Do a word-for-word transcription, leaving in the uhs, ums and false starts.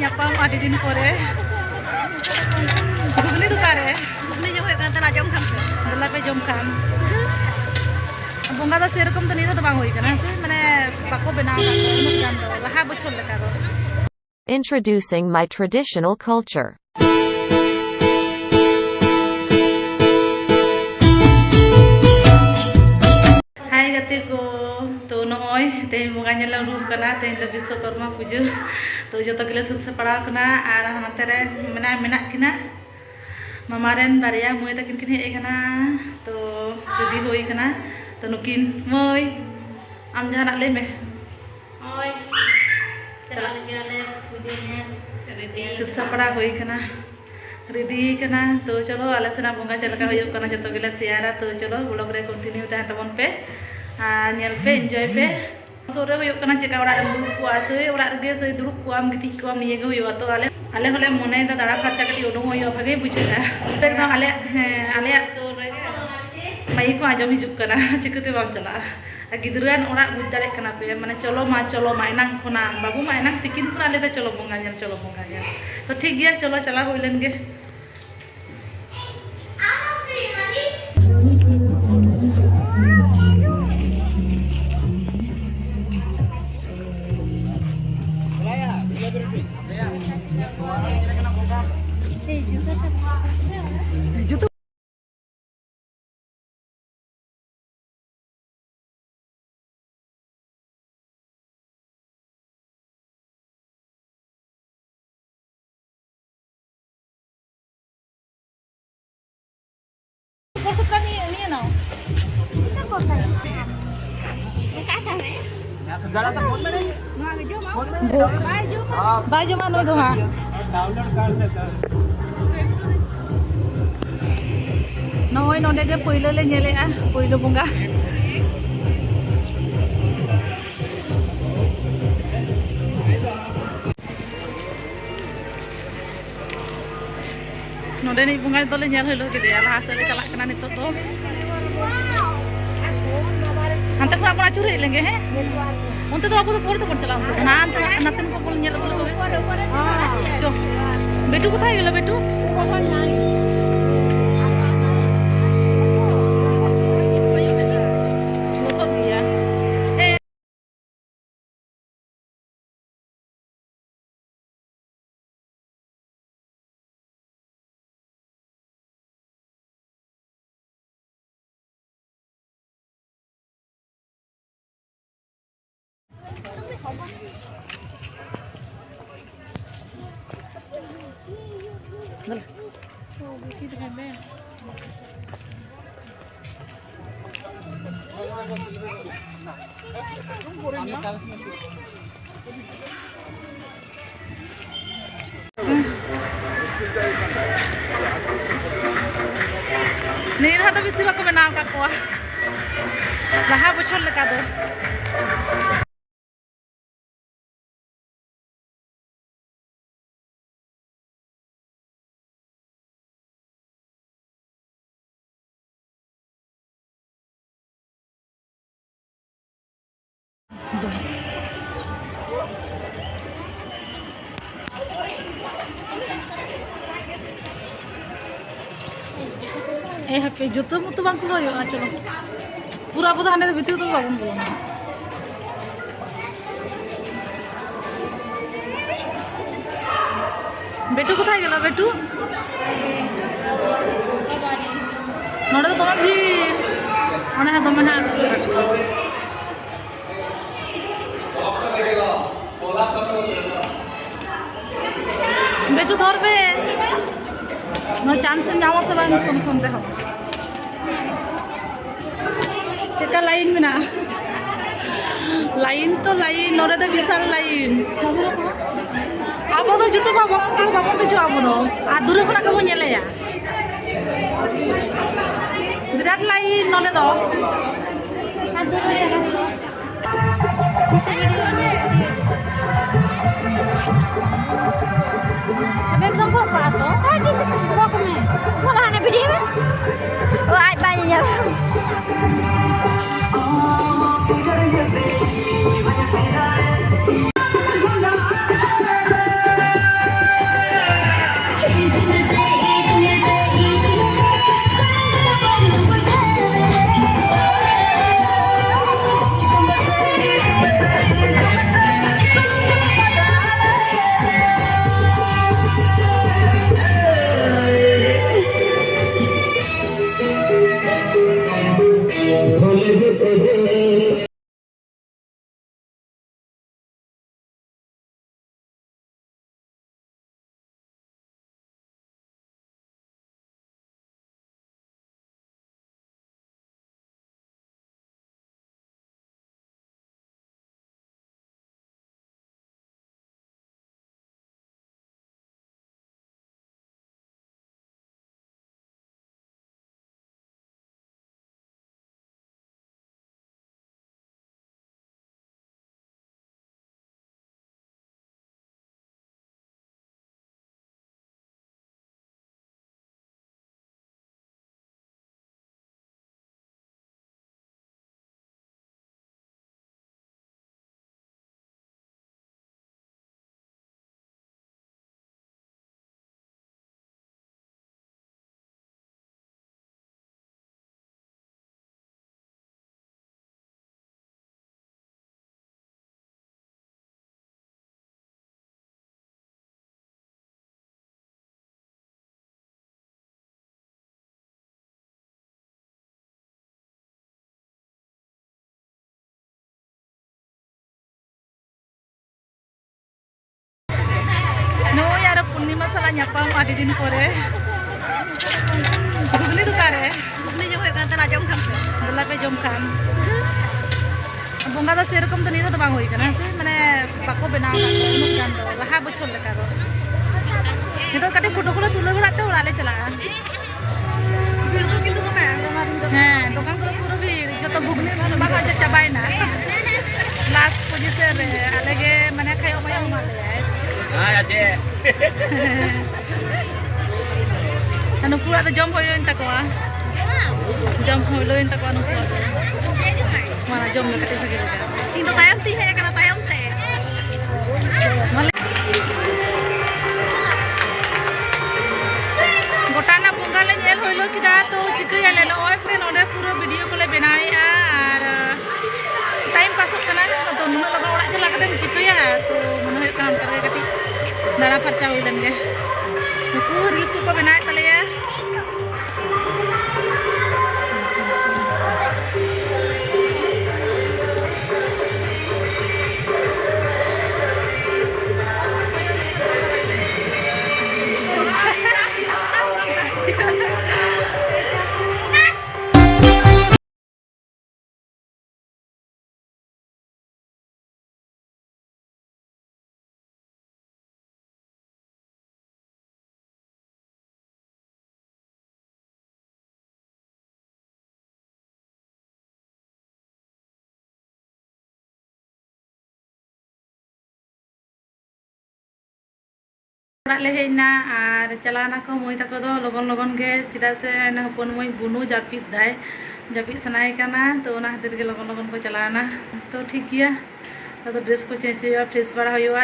ᱧᱟᱯᱟᱢ ᱟᱹᱰᱤ ᱫᱤᱱ ᱯᱚᱨᱮ᱾ ᱜᱷᱩᱜᱽᱱᱤ ᱫᱚ ᱚᱠᱟᱨᱮ? ᱜᱷᱩᱜᱽᱱᱤ ᱡᱚᱢ ᱦᱩᱭᱩᱜ ᱠᱟᱱᱟ, ᱪᱟᱞᱟᱜ ᱡᱚᱢ ᱠᱷᱟᱱ ᱯᱮ᱾ ᱫᱮᱞᱟ ᱯᱮ ᱡᱚᱢ ᱠᱷᱟᱱ᱾ ᱵᱚᱸᱜᱟ ᱫᱚ ᱥᱮᱨᱚᱠᱚᱢ ᱫᱚ ᱱᱤᱭᱟᱹ ᱫᱷᱟᱣ ᱫᱚ ᱵᱟᱝ ᱦᱩᱭ ᱠᱟᱱᱟ, ᱦᱮᱸ ᱥᱮ? ᱢᱟᱱᱮ ᱵᱟᱠᱚ ᱵᱮᱱᱟᱣ ᱟᱠᱟᱫ ᱠᱚᱣᱟ ᱩᱱᱟᱹᱜ ᱜᱟᱱ ᱫᱚ, ᱞᱟᱦᱟ ᱵᱚᱪᱷᱚᱨ ᱞᱮᱠᱟ ᱫᱚ᱾ Introducing my traditional culture. ᱦᱟᱭ ᱜᱟᱛᱮ ᱠᱚ, ᱛᱚ ᱱᱚᱜᱼᱚᱭ ᱛᱮᱦᱮᱧ ᱵᱚᱸᱜᱟ ᱧᱮᱞ ᱞᱮ ᱩᱰᱩᱠ ᱠᱟᱱᱟ᱾ ᱛᱮᱦᱮᱧ ᱫᱚ ᱵᱤᱥᱥᱚᱠᱚᱨᱢᱟ ᱯᱩᱡᱟᱹ, ᱛᱚ ᱡᱚᱛᱚ ᱜᱮᱞᱮ ᱥᱟᱹᱛ ᱥᱟᱯᱲᱟᱣ ᱠᱟᱱᱟ᱾ ᱟᱨ ᱦᱟᱱᱛᱮ ᱨᱮ ᱢᱮᱱᱟᱜ, ᱢᱮᱱᱟᱜ ᱠᱤᱱᱟ ᱢᱟᱢᱟ ᱨᱮᱱ ᱵᱟᱨᱭᱟ ᱢᱟᱹᱭ ᱛᱟᱹᱠᱤᱱ ᱠᱤᱱ ᱦᱮᱡ ᱟᱠᱟᱱᱟ, ᱛᱚ ᱨᱮᱰᱤ ᱦᱩᱭ ᱠᱟᱱᱟ᱾ ᱛᱚ ᱱᱩᱠᱤᱱ ᱢᱟᱹᱭ, ᱟᱢ ᱡᱟᱦᱟᱱᱟᱜ ᱞᱟᱹᱭ ᱢᱮ᱾ ᱦᱳᱭ, ᱪᱟᱞᱟᱜ ᱞᱟᱹᱜᱤᱫ ᱟᱞᱮ ᱯᱩᱡᱟᱹ ᱧᱮᱞ᱾ ᱨᱮᱰᱤ ᱥᱟᱹᱛ ᱥᱟᱯᱲᱟᱣ ᱦᱩᱭ ᱠᱟᱱᱟ, ᱨᱮᱰᱤ ᱠᱟᱱᱟ᱾ ᱛᱚ ᱪᱚᱞᱚ, ᱟᱞᱮ ᱥᱮᱱᱟᱜ ᱵᱚᱸᱜᱟ ᱪᱮᱫ ᱞᱮᱠᱟ ᱦᱩᱭᱩᱜ ᱠᱟᱱᱟ ᱡᱚᱛᱚ ᱜᱮᱞᱮ ᱥᱮᱭᱟᱨᱟ᱾ ᱛᱚ ᱪᱚᱞᱚ, ᱵᱞᱚᱜ ᱨᱮ ᱠᱚᱱᱴᱤᱱᱤᱭᱩ ᱛᱟᱦᱮᱱ ᱛᱟᱵᱚᱱ ᱯᱮ ᱟᱨ ᱧᱮᱞ ᱯᱮ, ᱮᱱᱡᱚᱭ ᱯᱮ᱾ ᱥᱩᱨ ᱨᱮ ᱦᱩᱭᱩᱜ ᱠᱟᱱᱟ ᱪᱮᱠᱟ, ᱚᱲᱟᱜ ᱨᱮᱢ ᱫᱩᱲᱩᱵ ᱠᱚᱜᱼᱟ, ᱥᱮᱭ ᱚᱲᱟᱜ ᱨᱮᱜᱮ ᱥᱮᱭ ᱫᱩᱲᱩᱵ ᱠᱚᱜᱼᱟᱢ, ᱜᱤᱛᱤᱡ ᱠᱚᱜᱼᱟᱢ, ᱱᱤᱭᱟᱹ ᱜᱮ ᱦᱩᱭᱩᱜᱼᱟ᱾ ᱛᱚ ᱟᱞᱮ, ᱟᱞᱮ ᱦᱚᱸᱞᱮ ᱢᱚᱱᱮᱭᱮᱫᱟ ᱫᱟᱬᱟ ᱯᱷᱟᱨᱪᱟ ᱠᱟᱹᱴᱤᱡ ᱩᱰᱩᱝ ᱦᱩᱭᱩᱜᱼᱟ, ᱵᱷᱟᱜᱮ ᱵᱩᱡᱷᱟᱹᱜᱼᱟ᱾ ᱮᱠᱫᱚᱢ ᱟᱞᱮᱭᱟᱜ, ᱦᱮᱸ, ᱟᱞᱮᱭᱟᱜ ᱥᱩᱨ ᱨᱮᱜᱮ ᱢᱟᱭᱤᱠ ᱦᱚᱸ ᱟᱸᱡᱚᱢ ᱦᱤᱡᱩᱜ ᱠᱟᱱᱟ, ᱪᱤᱠᱟᱹᱛᱮ ᱵᱟᱢ ᱪᱟᱞᱟᱜᱼᱟ? ᱟᱨ ᱜᱤᱫᱽᱨᱟᱹᱣᱟᱱ ᱚᱲᱟᱜ, ᱵᱩᱡᱽ ᱫᱟᱲᱮᱭᱟᱜ ᱠᱟᱱᱟ ᱯᱮ, ᱢᱟᱱᱮ ᱪᱚᱞᱚ ᱢᱟ, ᱪᱚᱞᱚ ᱢᱟ, ᱮᱱᱟᱝ ᱠᱷᱚᱱᱟᱜ ᱵᱟᱹᱵᱩ ᱢᱟ ᱮᱱᱟᱝ ᱛᱤᱠᱤᱱ ᱠᱷᱚᱱᱟᱜ ᱞᱟᱹᱭᱫᱟ ᱪᱚᱞᱚ ᱵᱚᱸᱜᱟ ᱧᱮᱞ, ᱪᱚᱞᱚ ᱵᱚᱸᱜᱟ ᱧᱮᱞ᱾ ᱛᱚ ᱴᱷᱤᱠ ᱜᱮᱭᱟ, ᱪᱚᱞᱚ ᱪᱟᱞᱟᱣ ᱦᱩᱭ ᱞᱮᱱ ᱜᱮ᱾ ᱡᱩᱛᱟᱹ ᱵᱟᱭ ᱡᱚᱢᱟ ᱱᱩᱭ ᱫᱚ ᱦᱟᱸᱜ᱾ ᱱᱚᱜᱼᱚᱭ ᱱᱚᱰᱮ ᱜᱮ ᱯᱳᱭᱞᱳ ᱞᱮ ᱧᱮᱞᱮᱜᱼᱟ, ᱯᱳᱭᱞᱳ ᱵᱚᱸᱜᱟ᱾ ᱱᱚᱰᱮᱱᱤᱡ ᱵᱚᱸᱜᱟ ᱫᱚᱞᱮ ᱧᱮᱞ ᱦᱤᱞᱟᱹᱣ ᱠᱮᱫᱮᱭᱟ, ᱞᱟᱦᱟ ᱥᱮᱫ ᱞᱮ ᱪᱟᱞᱟᱜ ᱠᱟᱱᱟ ᱱᱤᱛᱚᱜ ᱫᱚ᱾ ᱦᱟᱱᱛᱮ ᱠᱷᱚᱱᱟᱜ ᱵᱚᱱ ᱟᱹᱪᱩᱨ ᱦᱮᱡ ᱞᱮᱱᱜᱮ, ᱦᱮᱸ? ᱚᱱᱛᱮ ᱫᱚ ᱟᱵᱚ ᱫᱚ ᱯᱚᱨᱮ ᱛᱮᱵᱚᱱ ᱪᱟᱞᱟᱜᱼᱟ, ᱚᱱᱛᱮ ᱫᱚ᱾ ᱦᱟᱱᱛᱮ, ᱱᱟᱛᱮᱱ ᱠᱚ ᱵᱚᱱ ᱧᱮᱞ ᱟᱹᱜᱩ ᱞᱮᱠᱚ ᱜᱮ᱾ ᱦᱮᱸ, ᱪᱚ᱾ ᱵᱮᱴᱩ ᱠᱳᱛᱷᱟᱭ ᱜᱮᱞᱚ, ᱵᱮᱴᱩ? ᱞᱚᱥᱚᱫ ᱜᱮᱭᱟ᱾ ᱮ᱾ ᱱᱤᱭᱟᱹ ᱫᱷᱟᱣ ᱫᱚ ᱵᱮᱥᱤ ᱵᱟᱠᱚ ᱵᱮᱱᱟᱣ ᱟᱠᱟᱫ ᱠᱚᱣᱟ ᱞᱟᱦᱟ ᱵᱚᱪᱷᱚᱨ ᱞᱮᱠᱟ ᱫᱚ᱾ ᱮ ᱦᱟᱯᱮ, ᱡᱩᱛᱟᱹ ᱢᱩᱛᱟᱹ ᱵᱟᱝ ᱠᱷᱩᱞᱟᱹᱣ ᱦᱩᱭᱩᱜᱼᱟ᱾ ᱪᱚᱞᱚ, ᱯᱩᱨᱟᱹ ᱟᱵᱚ ᱫᱚ ᱦᱟᱸᱰᱮ ᱫᱚ ᱵᱷᱤᱛᱤᱨ ᱫᱚ ᱵᱟᱵᱚᱱ ᱵᱚᱞᱚᱱᱟ᱾ ᱵᱮᱴᱩ ᱠᱳᱛᱷᱟᱭ ᱜᱮᱞᱚ, ᱵᱮᱴᱩ? ᱱᱚᱰᱮ ᱫᱚ ᱫᱚᱢᱮ ᱵᱷᱤᱲ᱾ ᱚᱱᱮ ᱦᱚᱸ ᱫᱚᱢᱮ ᱦᱟᱸᱜ᱾ ᱵᱮᱴᱩ ᱫᱷᱚᱨ ᱯᱮ᱾ ᱱᱚᱣᱟ chance ᱮᱢ ᱧᱟᱢᱟ ᱥᱮ ᱵᱟᱝ ᱠᱳᱱᱳ ᱥᱚᱱᱫᱮᱦᱚ᱾ ᱪᱮᱫᱠᱟ line ᱢᱮᱱᱟᱜᱼᱟ? Line ᱛᱚ line, ᱱᱚᱰᱮ ᱫᱚ ᱵᱤᱥᱟᱞ line᱾ ᱟᱵᱚ ᱫᱚ ᱡᱩᱛᱟᱹ ᱵᱟᱵᱚᱱ, ᱚᱱᱠᱟ ᱵᱟᱵᱚᱱ ᱫᱮᱡᱚᱜᱼᱟ ᱟᱵᱚ ᱫᱚ᱾ ᱟᱨ ᱫᱩᱨᱮ ᱠᱷᱚᱱᱟᱜ ᱜᱮᱵᱚᱱ ᱧᱮᱞᱮᱭᱟ᱾ ᱵᱤᱨᱟᱴ line ᱱᱚᱰᱮ ᱫᱚ᱾ ᱟᱨ ᱫᱩᱨᱮ ᱪᱟᱞᱟᱣ ᱦᱩᱭᱩᱜᱼᱟ᱾ ᱟᱵᱮᱱ ᱫᱚ ᱜᱚᱜ ᱠᱟᱜᱼᱟ ᱛᱚ? ᱜᱚᱜ ᱢᱮ᱾ ᱵᱷᱚᱞᱟ ᱦᱟᱱᱮ video ᱢᱮ᱾ ᱚ, ᱟᱡ ᱵᱟᱭ ᱧᱮᱧᱮᱞ᱾ ᱥᱟᱞᱟᱜ ᱧᱟᱯᱟᱢ ᱟᱹᱰᱤ ᱫᱤᱱ ᱯᱚᱨᱮ᱾ ᱜᱷᱩᱜᱽᱱᱤ ᱫᱚᱠᱟᱱ ᱨᱮ᱾ ᱜᱷᱩᱜᱽᱱᱤ ᱡᱚᱢ ᱦᱩᱭᱩᱜ ᱠᱟᱱᱟ, ᱪᱟᱞᱟᱜ ᱡᱚᱢ ᱠᱷᱟᱱ ᱯᱮ᱾ ᱫᱮᱞᱟ ᱯᱮ ᱡᱚᱢ ᱠᱷᱟᱱ᱾ ᱵᱚᱸᱜᱟ ᱫᱚ ᱥᱮᱨᱚᱠᱚᱢ ᱫᱚ ᱱᱤᱭᱟᱹ ᱫᱷᱟᱣ ᱫᱚ ᱵᱟᱝ ᱦᱩᱭ ᱠᱟᱱᱟ, ᱦᱮᱸ ᱥᱮ? ᱢᱟᱱᱮ ᱵᱟᱠᱚ ᱵᱮᱱᱟᱣ ᱟᱠᱟᱫ ᱠᱚᱣᱟ ᱩᱱᱟᱹᱜ ᱜᱟᱱ ᱫᱚ, ᱞᱟᱦᱟ ᱵᱚᱪᱷᱚᱨ ᱞᱮᱠᱟ ᱫᱚ᱾ ᱱᱤᱛᱚᱜ ᱠᱟᱹᱴᱤᱡ ᱯᱷᱳᱴᱳ ᱠᱚᱞᱮ ᱛᱩᱞᱟᱹᱣ ᱵᱟᱲᱟᱜ ᱛᱮ ᱚᱲᱟᱜ ᱞᱮ ᱪᱟᱞᱟᱜᱼᱟ᱾ ᱵᱷᱤᱲ ᱫᱚ ᱠᱤᱱᱛᱩ ᱫᱚᱢᱮ᱾ ᱦᱮᱸ, ᱫᱚᱠᱟᱱ ᱠᱚᱫᱚ ᱯᱩᱨᱟᱹ ᱵᱷᱤᱲ, ᱡᱚᱛᱚ ᱜᱷᱩᱜᱽᱱᱤ ᱵᱷᱟᱜᱽ ᱵᱷᱟᱜᱽ ᱪᱟᱵᱟᱭᱮᱱᱟ᱾ ᱞᱟᱥᱴ ᱯᱚᱡᱤᱥᱚᱱ ᱨᱮ ᱟᱞᱮ ᱜᱮ ᱢᱟᱱᱮ ᱠᱷᱟᱭᱚᱜ ᱢᱟᱭᱚᱜ ᱮᱢᱟ ᱞᱮᱭᱟᱭ᱾ ᱦᱮᱸ, ᱟᱪᱷᱮ᱾ ᱟᱨ ᱱᱩᱠᱩᱣᱟᱜ ᱫᱚ ᱡᱚᱢ ᱦᱩᱭᱮᱱ ᱛᱟᱠᱚᱣᱟ, ᱡᱚᱢ ᱦᱩᱭᱮᱱ ᱛᱟᱠᱚᱣᱟ ᱱᱩᱠᱩᱣᱟᱜ ᱫᱚ᱾ ᱢᱟ, ᱡᱚᱢ ᱢᱮ, ᱠᱟᱹᱴᱤᱡ ᱵᱷᱟᱜᱮ ᱞᱮᱠᱟ᱾ ᱤᱧ ᱫᱚ ᱛᱟᱭᱚᱢ ᱛᱤᱧ ᱦᱮᱡ ᱟᱠᱟᱱᱟ, ᱛᱟᱭᱚᱢ ᱛᱮ᱾ ᱜᱚᱴᱟ ᱨᱮᱱᱟᱜ ᱵᱚᱸᱜᱟ ᱞᱮ ᱧᱮᱞ ᱦᱩᱭᱞᱳ ᱠᱮᱫᱟ, ᱛᱚ ᱪᱤᱠᱟᱹᱭᱟᱞᱮ, ᱱᱚᱜᱼᱚᱭ ᱯᱮ ᱱᱚᱰᱮ ᱯᱩᱨᱟᱹ ᱵᱷᱤᱰᱤᱭᱳ ᱠᱚᱞᱮ ᱵᱮᱱᱟᱣᱮᱫᱼᱟ ᱟᱨ ᱴᱟᱭᱤᱢ ᱯᱟᱥᱚᱜ ᱠᱟᱱᱟ᱾ ᱟᱫᱚ ᱱᱩᱱᱟᱹᱜ ᱞᱚᱜᱚᱱ ᱚᱲᱟᱜ ᱪᱟᱞᱟᱣ ᱠᱟᱛᱮᱢ ᱪᱤᱠᱟᱹᱭᱟ? ᱛᱚ ᱢᱚᱱᱮ ᱦᱩᱭᱩᱜ ᱠᱟᱱᱟ ᱚᱱᱠᱟ ᱨᱮᱜᱮ ᱠᱟᱹᱴᱤᱡ ᱫᱟᱬᱟ ᱯᱷᱟᱨᱪᱟ ᱦᱩᱭ ᱞᱮᱱ ᱜᱮ᱾ ᱱᱩᱠᱩ ᱨᱤᱞᱥ ᱠᱚᱠᱚ ᱵᱮᱱᱟᱣᱮᱫ ᱛᱟᱞᱮᱭᱟ᱾ ᱚᱲᱟᱜ ᱞᱮ ᱦᱮᱡ ᱮᱱᱟ ᱟᱨ ᱪᱟᱞᱟᱣ ᱮᱱᱟ ᱠᱚ ᱢᱟᱹᱭ ᱛᱟᱠᱚ ᱫᱚ ᱞᱚᱜᱚᱱ ᱞᱚᱜᱚᱱ ᱜᱮ, ᱪᱮᱫᱟᱜ ᱥᱮ ᱦᱚᱯᱚᱱ ᱢᱟᱹᱭ ᱵᱩᱱᱩ ᱡᱟᱹᱯᱤᱫ ᱫᱟᱭ, ᱡᱟᱹᱯᱤᱫ ᱥᱟᱱᱟᱭᱮ ᱠᱟᱱᱟ, ᱛᱚ ᱚᱱᱟ ᱠᱷᱟᱹᱛᱤᱨ ᱜᱮ ᱞᱚᱜᱚᱱ ᱞᱚᱜᱚᱱ ᱠᱚ ᱪᱟᱞᱟᱣ ᱮᱱᱟ᱾ ᱛᱚ ᱴᱷᱤᱠ ᱜᱮᱭᱟ, ᱟᱫᱚ ᱰᱨᱮᱥ ᱠᱚ ᱪᱮᱧᱡᱽ ᱦᱩᱭᱩᱜᱼᱟ, ᱯᱷᱨᱮᱥ ᱵᱟᱲᱟ ᱦᱩᱭᱩᱜᱼᱟ᱾